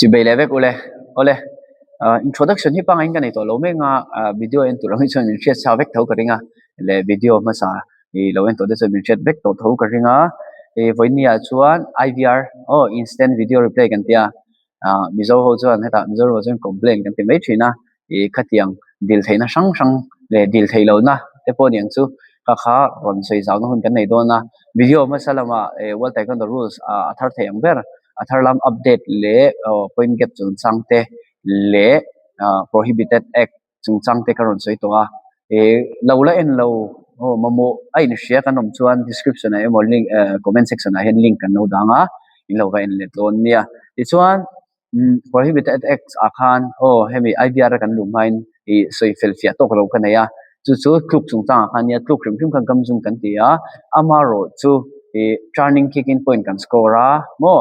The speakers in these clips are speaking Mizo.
Chibei leh vek ule. Awle, introduction hi pangain ka nei tawh lo mek a, video en tur ang hi chuan min hriat sa vek tho ka ring a, leh video hmasa i lo en tawh te chuan min hriat vek tawh tho ka ring a. Vawinia chuan IVR aw instant video replay kan tia, Mizo ho chuan hetah Mizoram ah chuan complain kan ti mai thin a, ih khatiang dil theihna hrang hrang leh dil theih lohna te pawh aniang chu kha kha rawn sawi zauhna hun kan nei dawn a. Video hmasa lamah World Taekwondo rules a thar thei ang ber a thar lam update leh point gap chungchang te leh prohibited act chungchang te ka rawn sawi tawh a. Ih lo la en lo aw mamawh a inhria kan awm chuan description ah emaw link comment section ah hian link kan lo dang a in lo va en leh dawn nia. Tichuan prohibited act ah khan aw hemi IVR a kan luh hmain ih sawi fel fiah tawk lo ka nei a chu chu tluk chungchangah khan nia tluk hrim hrim khan gam zum kan ti a amarawh chu ih turning kick in point kan score a maw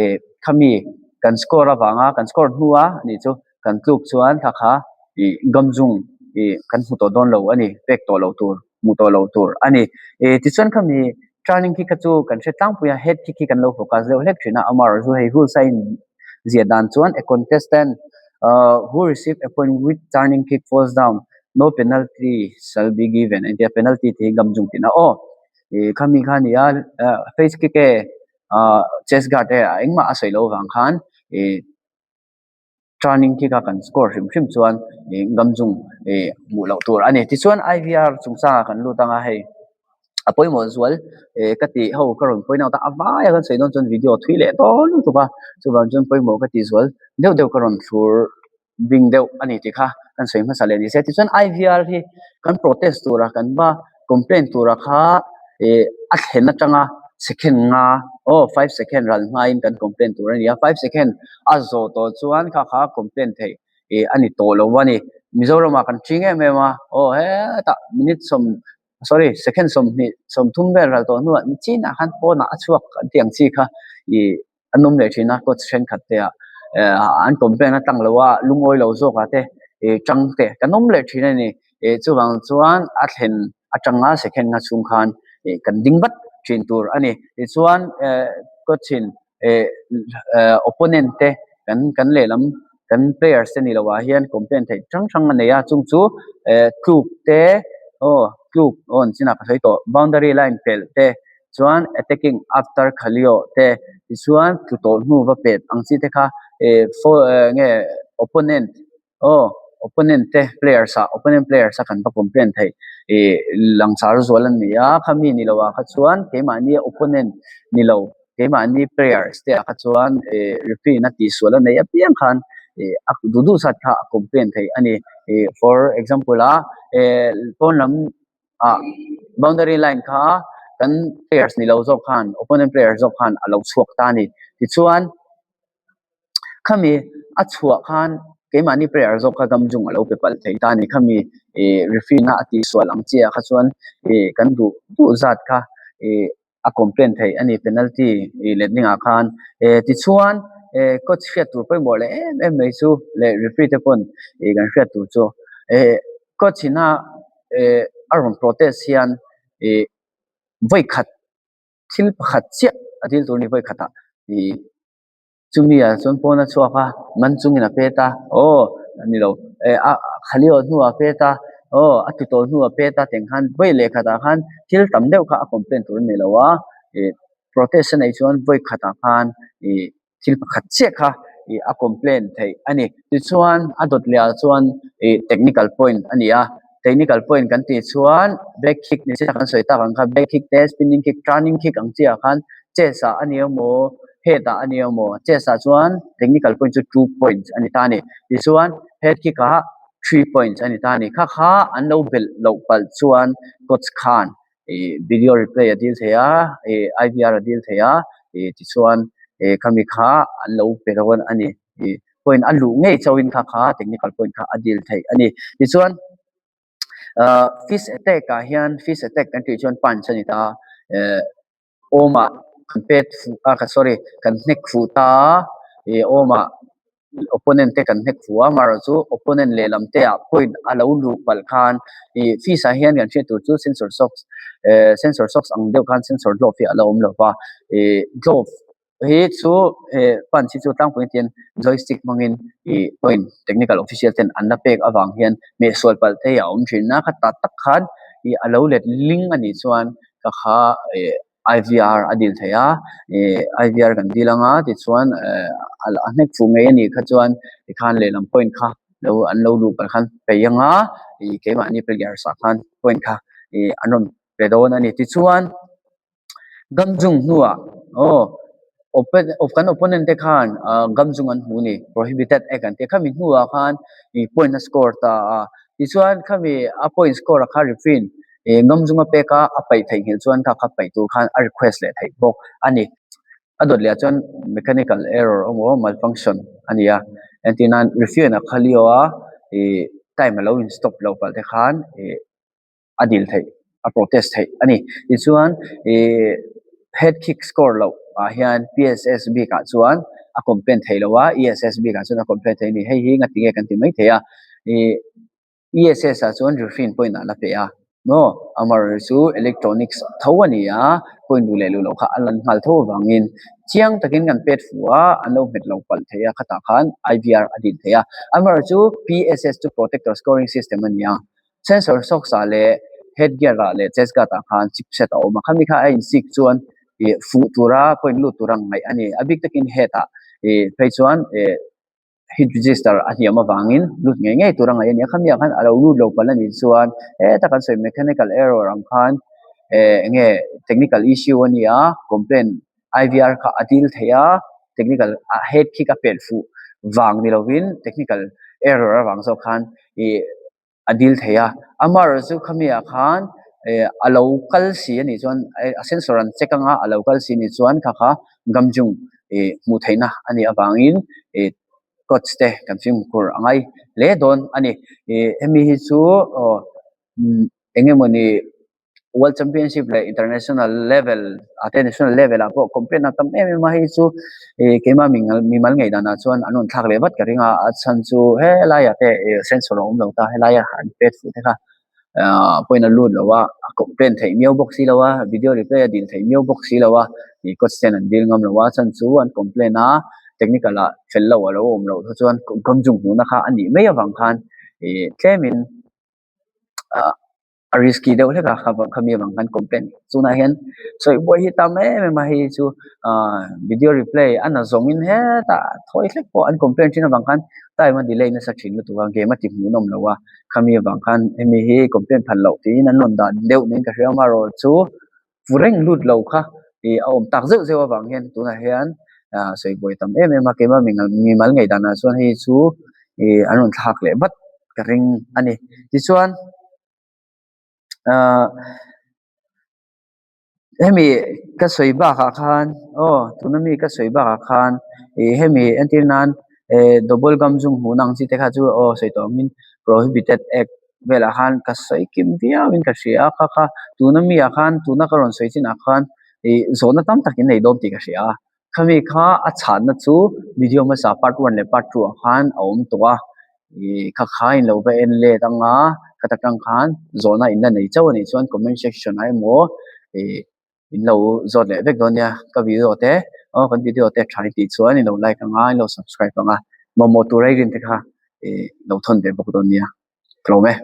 ih khami kan score avanga kan score hnua anih chu kan tluk chuan kha kha ih gam zum ih kan hmu tawh dawn lo a ni pek tawh loh tur hmu tawh loh tur a ni ih tichuan khami turning kick kha chu kan hre tlangpui a head kick hi kan lo focus deuh hlek thin a amarawh chu hei rules a in ziah dan chuan a contestant ah who receive a point with turning kick falls down no penalty shall be given engtia penalty tih hi gam chung tihna aw ih khami kha a ni a face kick e ah chest guard e engmah a sawi loh avang khan ih turning kick a kan score hrim hrim chuan ih gam chung ih hmuh loh tur a ni tichuan I_V_R chungchangah kan lut ang a hei. A pawimawh zual eh ka tih ho ka rawn point out a a vai a kan sawi dawn chuan video thui leh dawn lutuk a chuvang chuan pawimawh ka tih zual deuh deuh ka rawn thlur bing deuh a ni tih kha kan sawi hmasa leh ni se tichuan I_V_R hi kan protest tura kan va complaint tura kha eh a thlen atanga second nga aw five second ral hmain kan complaint tur a ni a five second a zawh tawh chuan kha kha complaint theih eh a ni tawh lo a ni Mizoramah kan ṭhing em em a aw hetah minute sawm sorry second 20 30 vel ral tawh hnuah nichinah khan pawnah a chhuak an tih ang chi kha ih an awm leh thin a coach thenkhat te ah eh an complain a tlang lo a lungawi lo zawk ah te ih tang te kan awm leh thin a ni ih chuvang chuan a thlen atanga second nga chhung khan ih kan ding vat thin tur a ni tichuan eh coach in eh opponent te kan kan lehlam kan players te ni lo ah hian complaint theih hrang hrang a nei a chung chu eh tluk te aw tluk aw an chinah ka sawi tawh boundary line pelh te chuan attacking after khalio te tichuan tlu tawh hnu va pet ang chi te kha eh foul eh nge opponent aw opponent te players ah opponent players a kan va complaint theih ih langsar zual an ni a khami ni lo ah kha chuan keimahni opponent ni lo keimahni players te ah kha chuan ih referee in a tihsual a neih apiang khan ih a duh duh zat kha a complaint theih a ni ih for example ah eh pawn lam ah boundary line kha kan players ni lo zawk khan opponent player zawk khan a lo chhuak ta a ni tichuan. Khami a chhuah khan keimahni player zawk kha gam jung a lo pe palh thei ta a ni. Khami ih referee na a tihsual ang chiah kha chuan ih kan duh duh zat kha ih a complaint theih a ni penalty ih letningah khan. Eh tichuan eh coach hriat tur pawimawh leh em em mai chu leh referee te pawn ih kan hriat tur chu eh coach ina eh a rawn protest hian ih vawi khat thil pakhat chiah a dil tur a ni vawi khatah ih chumi ah chuan pawn a chhuak a man chungin a pet a aw a ni lo eh a khali awh hnuah a pet a aw a ti tawh hnuah a pet a tiang khan vawi leh khatah khan thil tam deuh kha a complaint tur a ni lo a ih protest a neih chuan vawi khatah khan ih thil pakhat chiah kha ih a complaint theih a ni tichuan a dawt leh ah chuan ih technical point a ni a technical point kan tih chuan back kick ni chiah kan sawi tak ang kha back kick te spinning kick turning kick ang chiah khan chest ah a ni emaw head ah a ni emaw chest ah chuan technical point chu 2 points a ni ta a ni tichuan head kick ah 3 points a ni ta a ni kha kha an lo belh loh palh chuan coach khan ih video replay a dil thei a ih I_V_R a dil thei a ih tichuan ih khami kha an lo pe dawn a ni ih point a luh ngei chauhin kha kha technical point kha a dil theih a ni tichuan ah fist attack ah hian fist attack kan tih chuan punch a ni ta eh awmah kan pet fuh a sorry kan hnek fuh ta a ih awmah opponent te kan hnek fuh a amaherawhchu opponent lehlam te ah point a lo luh palh khan ih fist ah hian kan hriat tur chu sensor socks eh sensor socks ang deuh khan sensor glove hi a lo awm lo va ih glove. hi chu he punch hi chu tlangpui hian joystick hmangin ih point technical official ten an la pek avang hian hmehsual palh te hi a awm thin a khatah tak khan ih a lo let ling a nih chuan ka kha ih I_V_R a dil thei a ih I_V_R kan dil anga tichuan eh a hnek fuh ngei a nih kha chuan tikhan lehlam point kha lo an lo luh palh khan peih anga ih keimahni players ah khan point kha ih an rawn pe dawn a ni tichuan Gamjung hnuah aw open kan opponent te khan ah Gamjung an hmu a ni prohibited act an tih a khami hnuah khan ih point a score ta a tichuan khami a point score ah kha referee ih Gamjung a pek a a paih theih nghilh chuan kha kha paih tur khan a request leh theih bawk a ni. A dawt leh ah chuan mechanical error emaw malfunction a ni a entir nan referee in a khalio a ih time a lo in stop loh palh te khan ih. a dil theih, a protest theih a ni. Tichuan ih head kick score loh ah hian PSS bik ah chuan a complain theih loh a, ESS bik ah chuan a complain theih a ni. Hei hi ngati nge kan ti mai thei a, ih ESS ah chuan referee point ah la pe a maw, amaherawhchu chu electronics tho a ni a, point luh leh luh loh kha a lan nghal tho avangin chiang takin kan pet fuh a, an lo hmet lo palh thei a, khatah khan IVR a dil thei a. Amaherawhchu PSS chu protector scoring system a ni a. Sensor socks ah leh head gear ah leh chest guard ah khan chipset a awm a, khami kha a insik chuan ih fuh tura point lut tura ngaih a ni. A bik takin head ah ih phei chuan ih heat register a hniam avangin lut ngei ngei tura ngaih a ni a, khami ah khan a lo lut lo palh a nih chuan heta kan sawi mechanical error ang khan eh eng nge technical issue a ni a, complaint I_V_R kha a dil thei a, technical head khi ka pelh fuh vang ni lovin technical error avang zawk khan ih a dil thei a, amaherawhchu chu khami ah khan eh a lo kal si a nih chuan a sensor an check anga a lo kal si a nih chuan kha kha gamjung ih hmuh theihna a nih avangin ih coach te kan fimkhur a ngai hle dawn a ni. Ih hemi hi chu aw eng emawni World Championship leh International level ah te National level ah pawh complaint a tam em em a, hei chu ih keimah mi mimal ngaih danah chuan an rawn thlak leh vat ka ring a, a chhan chu helaiah te ih sensor a awm lo ta helaia an pet fuh te kha ah point a lut lo a, a complaint theih miau bawk si lo a, video replay a dil theih miau bawk si lo a, ih coach ten an dil ngam lo a, a chhan chu an complaint a technical ah fel lo a lo awm loh te chuan gam chung hmuhna kha a nih mai avang khan ih tlemin ah. a risky deuh hlek a khami avang khan complaint tunah hian sawi buai hi tam em em a hei chu ah video replay a na zawng in hetah thawi hlek pawh an complaint thin avang khan time a delay nasa thin lutuk a game a ti hmuhnawm lo a khami avang khan hemi hi complaint phan loh tiin an rawn dan deuh niin ka hria amaherawhchu fu reng lut lo kha ih a awm tak zeuh zeuh avang hian tunah hian ah sawi buai tam em em a keimah mimal ngaih danah chuan hei chu ih an rawn thlak leh vat ka ring a ni tichuan ah hemi ka sawi bakah khan aw tuna mi ka sawi bakah khan ih hemi entir nan eh double gum zum hmuhna ang chi te kha chu aw sawi tawh angin prohibited act velah khan ka sawi kim viau in ka hria a kha kha tuna mi ah khan tuna ka rawn sawi chin ah khan ih zawhna tam tak in nei dawn tih ka hria a khami kha a chhanna chu video hmasa part one leh part two ah khan a awm tawh a ih kha kha in lo va en let anga khata tang khan zawhna in la nei chauh a nih chuan comment section ah emaw ih in lo zawt leh vek dawn nia ka video te aw kan video te tha i tih chuan in lo like anga in lo subscribe anga mamawh tur a i rin te kha ih lo thawn ve bawk dawn nia ka lawm e.